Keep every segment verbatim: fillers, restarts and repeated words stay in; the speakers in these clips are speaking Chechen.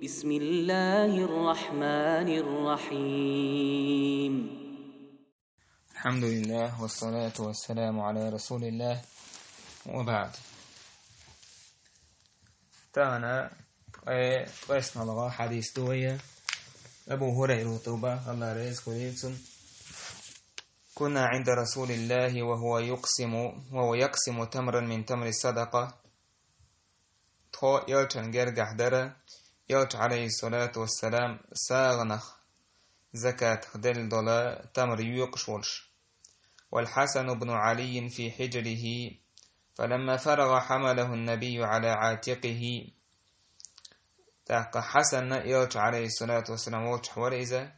بسم الله الرحمن الرحيم. الحمد لله والصلاة والسلام على رسول الله وبعد. Тахана, э, къоастналгӀа хьадис ду вай, Абу Хурайрата, Аллах раьза хилва цунна: كنا عند رسول الله وهو يقسم، وهو يقسم تمرا من تمر الصدقة. Тхо Элчан гергахь дара, Элча, عليه الصلاة والسلام, сагӀанах, закатах делла дола тамар йоькъуш волуш. والحسن بن علي في حجره، فلما فرغ حمله النبي على عاتقه. ТӀаккха Хьасан Элча, عليه الصلاة والسلام, волчохь вара иза.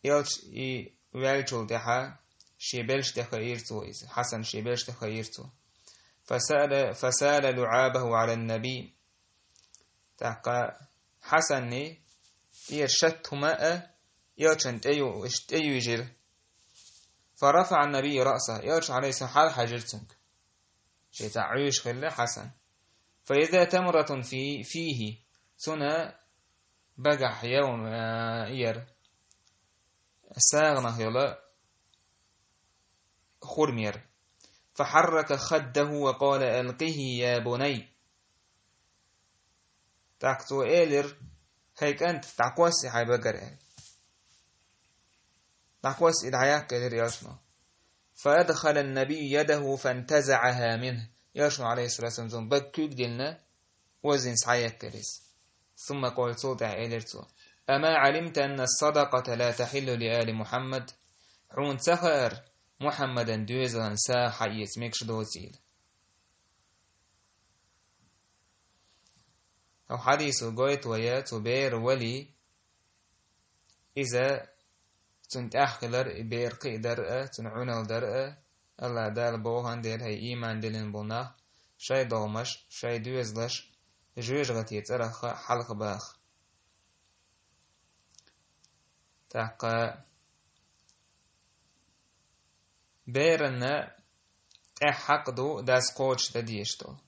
Элча и ваьллачул тӀаьхьа шен белш тӀе хаийра цо иза, Хьасан шен белш тӀе хаийра цо. فسال، فسال لعابه على النبي. ТӀаккха Хьасанна тӀера шатта хӀума а Элчан тӀе ю-, тӀе юьйжира. فرفع النبي رأسه. Элча, عليه السلام, хьалхьаьжира цуьнга. Шен цхьа Ӏуьйш хилла Хьасан. فإذا تمرة في، فيه. Цуьнан багахь ял, а, яра. СагӀанах йола хурма яра. فحرك خده وقال: ألقه يا بني. ТӀаккха цо элира: «ХӀай кӀант, дӀакхосса хьайн багара», — аьлла. «ДӀакхосса, и дӀаяккха», — элира Элчано. فأدخل النبي يده فانتزعها منه. Элчано, عليه الصلاة والسلام, цуьнан баг куьг диллина, оззина схьаяккхира иза. ثم قال, цул тӀаьхьа элира цо: أما علمت أن الصدقة لا تحل لآل محمد؟ Хьуна ца хаьара, Мухьаммадан доьзалан сагӀа хьаэца мегаш доцийла? ХӀокху хьадисо гойту вай, цу бера валий, иза цунна тӀехь хилар, и бер кхиадар а, цунна Ӏуьналла дар а, Аллах Дала боху дела, хӀай ийман диллина болу нах, шайн догӀмаш, шайн доьзалш жоьжахатин цӀарах хьалха баха. ТӀаккха беранна тӀехь хьакъ ду дас кхочушдан дезаш долу.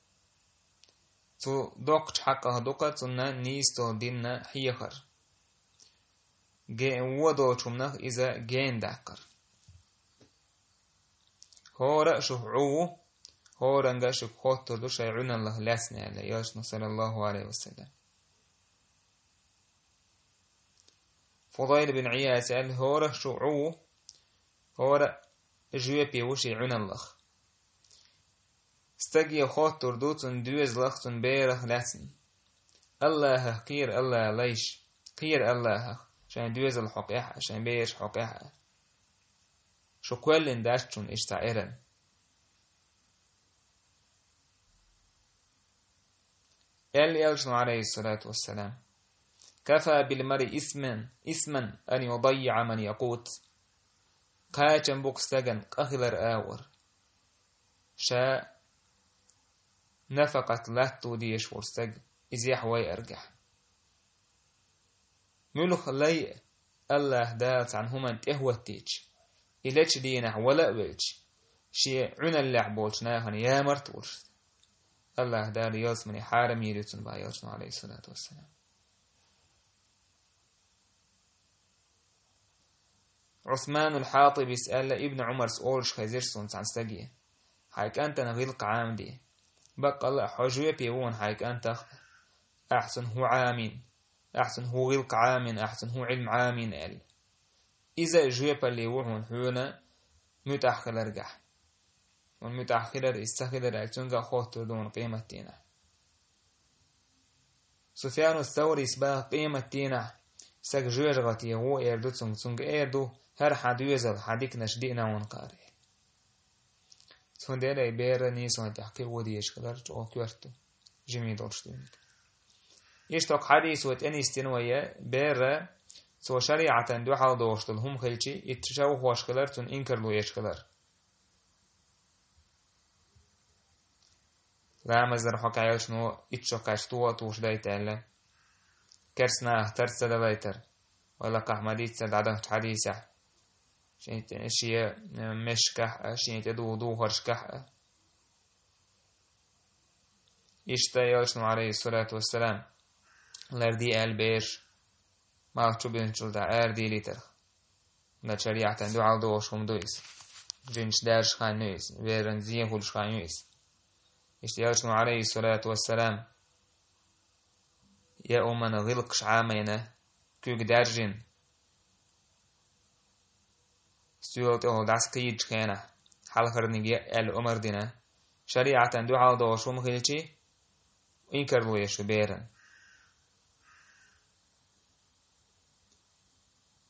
Цу доккхачу хьакъах ду-кх цунна нийса долу динна хьехар. Ге-, вон долчу хӀуманах иза гена даккхар. ХӀора а шух Ӏу ву, хӀоранга а шуьга хоттур ду шайн Ӏуьналлах лаьцна, аьлла Элчано, саллаллаху алейхи ва саллям. Фудайл бин Ӏияса аьлла: хӀора а шу Ӏу ву, хӀора а жоьпе ву шен Ӏуьналлах. Стаге хоттур ду цунна доьзалах, цунна берах лаьцна. Аллахах кхера, Аллах лайш, кхера Аллахах, шайн доьзал хьокъехь а, шайн бераш хьокъехь а. Шу кхоьллина дац шуна иштта цхьа эрна. Аьлла Элчано, алейхиссалату вассалам: «Кафа бил маръи исман, исман ан юдаййиъа ман якъут». Кхачам бу-кх стагана къа хилар агӀор, ша нафакъат латто дезаш волу стаг изехь вайаргахь. Муьлха лай а Аллаха Дала цхьана хӀуманна тӀехӀоттийча, и лечу дийнахь вала а велча, шен Ӏуьналлехь болчу нахана ямарта волуш, Аллаха Дала ялсамане хьарам йийр ю цунна, боху Элчано, алейхиссалату вассалам. Ӏусманул Хьатибис аьлла, Ибн Ӏумарс олуш хезира суна цхьана стаге: «Хьайн кӀантана гӀиллакх Ӏамаде. Баккъалла а хьо жоьпе ву хьайн кӀантах, ахь цунна хӀун Ӏамийна, ахь цунна хӀун гӀиллакх Ӏамийна, ахь цунна хӀун Ӏилма Ӏамийна», — аьлла. Иза жоьпалле ву хьуна, хьуна муьтӀахь хиларгахь. Хьуна муьтӀахь хилар, иза ца хилар аьлла, цуьнга а хоттур ду хьуна къематдийнахь. Суфьяну Саврис баха, къематдийнахь стаг жоьжахате гӀо эр ду цунга, цунга эр ду: «ХӀара хьан доьзал, хьан диканаш диъна хьуна кхара». Цундела и бер нийсонан тӀехь кхио дезаш хилар чӀогӀа коьрта ду, жима долуш ду. Иштта хьадисо тӀе нисдина вай, бер цо шариӀатана дуьхьал дохуш долу хӀума хилча, и чӀогӀа хьош хилар, цунна инкарло еш хилар. Ламазара хьокъехь Элчано итт шо кхаьчча тоха тухуш дайта аьлла. Керстанах тарца далайтар. Вай лакхахь ма-дийццара дӀадахчу хьадисехь. Шен тӀе, шен, э, мешкахь а, шен тӀе духу духаршкахь а. Иштта Элчано, алейхиссалату вассалам, лардий аьлла бераш, малх чу бинчул дӀа арадийлийтарх. Ма шариӀатан дуьхьал догӀуш хӀума ду иза. Жинаш даьржа хан ю иза, беран зен хуьлуш хан ю иза. Иштта Элчано, Ӏалайхиссалату вассалам, я умана гӀиллакхаш Ӏамийна, куьг даьржина, стоьла тӀехула дӀасакхийдачу хенахь, хьалхарниг яа аьлла омра дина, шариӀатан дуьхьал догӀуш хӀума хилчи, инкарло еш ю беран.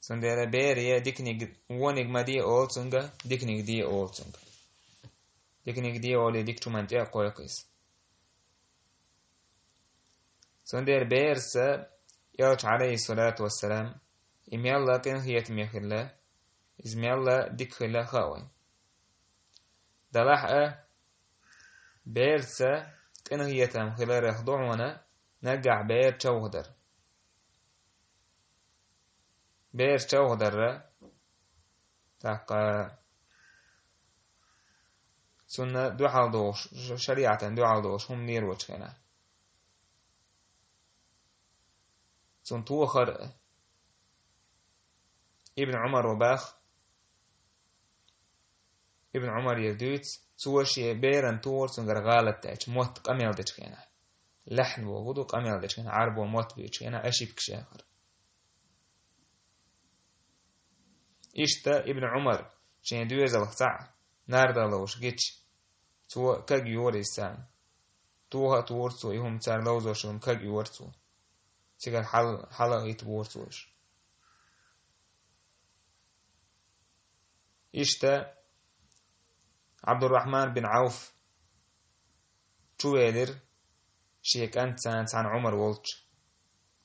Цундела бере диканиг, вониг ма де олу цуьнга, диканиг де олу цуьнга. Диканиг де олий, дикачу хӀуманна тӀе а кхойкху иза. Цундела бераца Элча, Ӏалайхиссалату вассалам, и мелла къинхетаме хилла, иза мелла дика хилла хаьа вайн. Делахь а, бераца къинхетам хиларх ду хьуна наггахь бер човхадар. Бер човхадарра, тӀаккха цунна дуьхьал догӀуш, шариӀатан дуьхьал догӀуш хӀума лелочу хенахь. Цунна тохар а. Ибн Ӏумар ву бах, Ибн Ӏумаре дуьйцу, цо шен беран тохар цуьнгара гӀалат даьлча, мотт къамел дечу хенахь. Лаьхьна боху ду къамел дечу хенахь, Ӏарбо мотт буьйцучу хенахь, ошибка яхар. Иштта Ибн Ӏумар шен доьзалх цхьаъ нарда ловш гича, цо каг йора иза царна. Тоха а тохара цо и хӀума, цара ловзош йолу хӀума каг йора цо. Цигара хьал-, хьала а хӀиттабора цо уьш. Иштта Ӏабдуррахьман бин Ӏауф чувелира шен кӀантана цхьаьна Ӏумар волчу.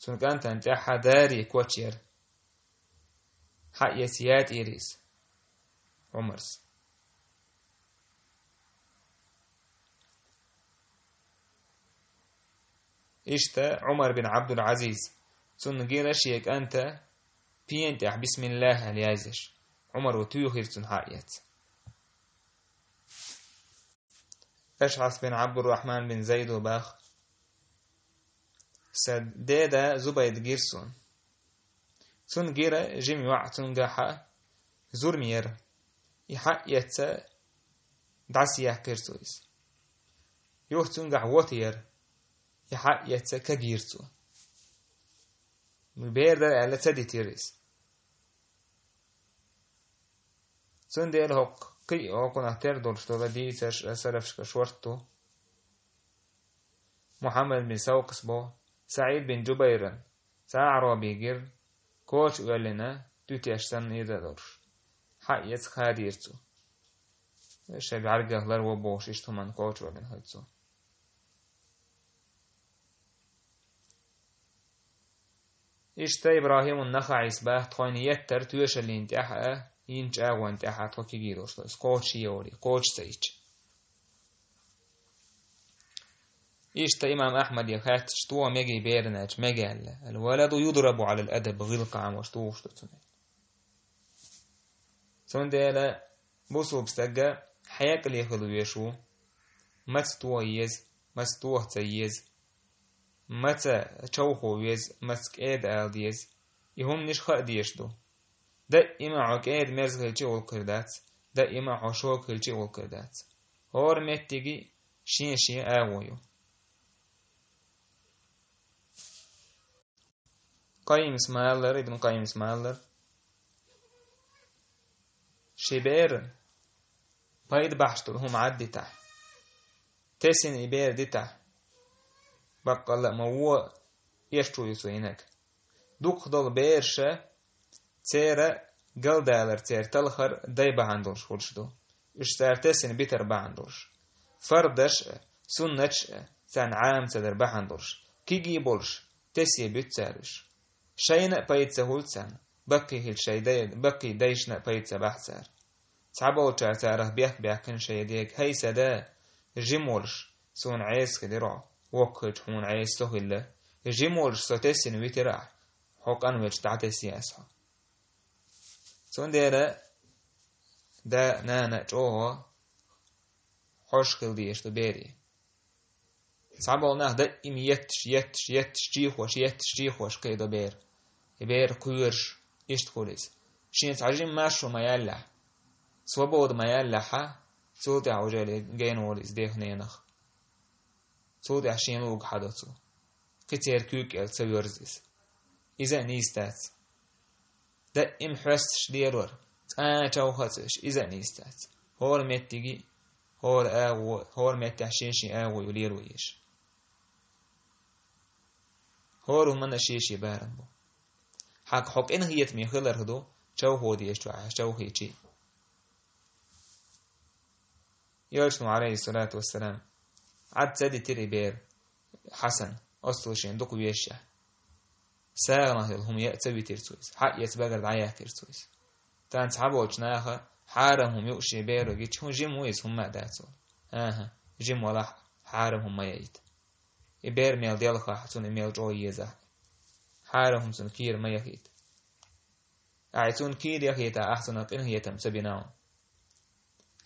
Цуьнан кӀантана тӀаьхьа даре коч яра. Хьаэца ятӀийра иза Ӏумарс. Иштта Ӏумар бин Ӏабдул-Ӏазиз, цунна гира шен кӀанта пена тӀехь «Бисмиллах» аьлла язъеш. Ӏумаро туьйхира цунна хьаэца. Ашъас бин Ӏабдуррахьман бин Зайд ву бах: «Сан деда Зубайд гира суна. Цунна гира жима йоӀ, цуьнгахь зурма яра. И хьаэца дӀасаяьккхира цо иза. Юха цуьнгахь вота яра. И хьаэца кагийра цо. Бер дара аьлла ца дитира иза». Цундела хӀокху кхин а хӀокхунах тера долуш долу дийцарш а салафашка шортта ду. Мухьаммад бин Савкъас бо, СаӀид бин Джубайран цхьа а Ӏаробе гира, коча оьллина, дуьтеш санна иза а долуш. Хьаэца хадийра цо. Шайн бӀаьргех ларво бохуш, иштта хӀуманна коча оьллина хилла цо. Иштта ИбрахӀимун-Нахаъис бах: тхойна еттара тоьшаллин тӀехь а, йинчу агӀонна тӀехь а тхо кегий долуш ду, иза кхочуш йолий, кхочуш ца йича. Иштта имам Ахьмаде хаьттича, тоха мегий беран аьлча, мега аьлла. «Ал-валаду юдрабу Ӏалал-адаб», гӀиллакх Ӏамош тухуш ду цунна. Цундела бусулба стаг хьекъале хила везаш ву, маца тоха еза, маца тоха ца еза, маца човхо веза, маца кӀеда ала деза, и хӀуманаш хаа дезаш ду. Даима хьо кӀеда-мерза хилча а гӀуллакх хир дац, даима хьо шога хилча а гӀуллакх хир дац. ХӀора меттиге шен-шен агӀо ю. Къаййимас ма-аллара, Ибн Къаййимас ма-аллара: ши бер пайда бахьаш долу хӀума Ӏад дитахь, тесина и бер дитахь, баккъалла а ма вон эшчу ю цу йинаг. Дукхах долу бераша церан галдалар, церан талхар дай бахьана долуш хуьлуш ду. Уьш цара тесина битар бахьана долуш. Фардаш а, суннаташ а царна Ӏама ца дар бахьана долуш. Кегий болуш, тесна буьту цара уьш. Шайна а пайда ца хуьлу царна, баккхий хилча шайн дай-, баккхий дайшна а пайда ца бахьа цара. Цхьаболчара царах бехк баьккхина шайн дега: «ХӀай сан да, жима волуш, суна Ӏеса хилира хьо, воккха хилча хьуна Ӏеса со хилла. Жима волуш со тесина витира ахь, хьо къанвелча дӀатесна ас хьо». Цундела да, нана чӀогӀа хьожуш хила дезаш ду берийн. Цхьаболу нах даим етташ, етташ, етташ, чийхош, етташ, чийхош кхийдо бер. И бер кхоьруш, иштта хуьлу иза. Шен цхьа жима маршо ма яьллехь, свобода ма яьллехьа, цул тӀаьхьа уже гена волу иза дех-ненах. Цул тӀаьхьа шен лугу хьадо цо. Кхин церан куьйга кӀел ца воьрзу иза. Иза а нийса дац. Даим хьоьстуш лелор, цкъа а чавха а ца веш, иза а нийса дац. ХӀора меттиге, хӀора агӀо, хӀора меттехь шен-шен агӀо ю лело езаш. ХӀора хӀуманна шен-шен барам бу. Хьан хьо къинхетаме хиларх ду, чавхо дезачохь хьо чавхийчи. Элчано, алейхиссалату вассалам, Ӏад ца дитира и бер Хьасан, оццул шен дукха вешшехь. СагӀанах йолу хӀума яа ца витира цо иза. Хьаэца багара дӀаяьккхира цо иза. Тахана цхьаболчу наха хьарам хӀума юуш шен беро гича, хӀун жима ву иза, хӀумма а дац олу. АхӀа, жима валахь, хьарам хӀума ма яйта. И бер мел делхахь, цунна и мел чӀогӀа езахь. Хьарам хӀума цунна кийра ма яхийта. Ахьа цунна кийра яхийтахь, ахьа цунах къинхетам ца бина хьуна.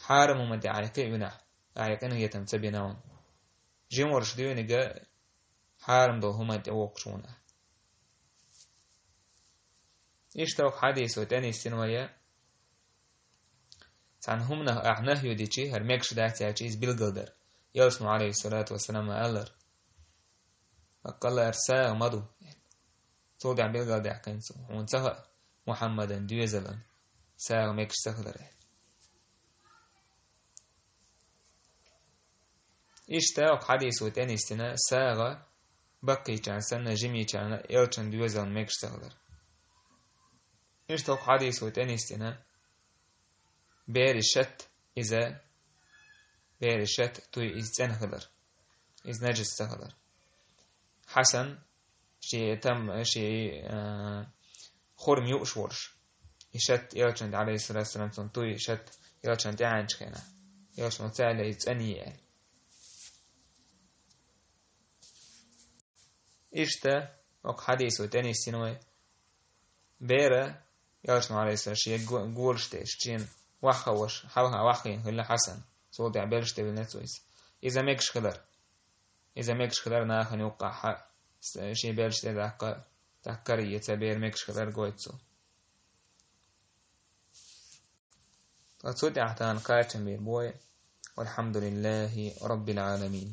Хьарам хӀуманна тӀе ахьа кхин а винахь, ахьа къинхетам ца бина хьуна. Жимарш дуьйниг а хьарам долу хӀуманна тӀе воккхуш ву ахьа. Иштта окху хьадисо тӀе нисдина вай, цхьана хӀуманах ахьа нахью дичи, хӀара мегаш дац аьлчи, иза билгалдар. Элчано, алейхиссалату вассалам, алар: «Аккалара сагӀа ма ду». Цул тӀаьхьа билгалдаьккхина цо: «Хьуна ца хаьа Мухьаммадан доьзалан сагӀа мегаш ца хилар», – аьлла. Иштта окху хьадисо тӀе нисдина сагӀа баккхийчарна санна, жимийчарна элчан доьзална мегаш ца хилар. Иштта окху хьадисо тӀе нисдина бери шат иза, бери шат туй иза цӀена хилар, иза нажас ца хилар. Хьасан шен там, шен, а, хурма юуш волуш, и шат элчан, алейхиссалату вассалам, цунна туй шат элчан тӀаьхьенчу хенахь, элчано ца аьлла иза цӀена ю аьлла. Иштта окху хьадисо тӀе нисдина вай, бера, элчано, алейхиссалам, шен го-, голаш тешаш, шена ваххаваш, хьалха ваххийна хилла Хьасан, цул тӀаьхьа белш тӀе виллина цо иза. Иза мегаш хилар. Иза мегаш хилар нахана юккъахь, с-, шен белш тӀе даккха, даккхар а еца бер мегаш хилар гойту цо. Ткъа цу тӀехь тахана кхачам бийр бу вай. Валхьамдулиллахи Раббил Ӏаламин.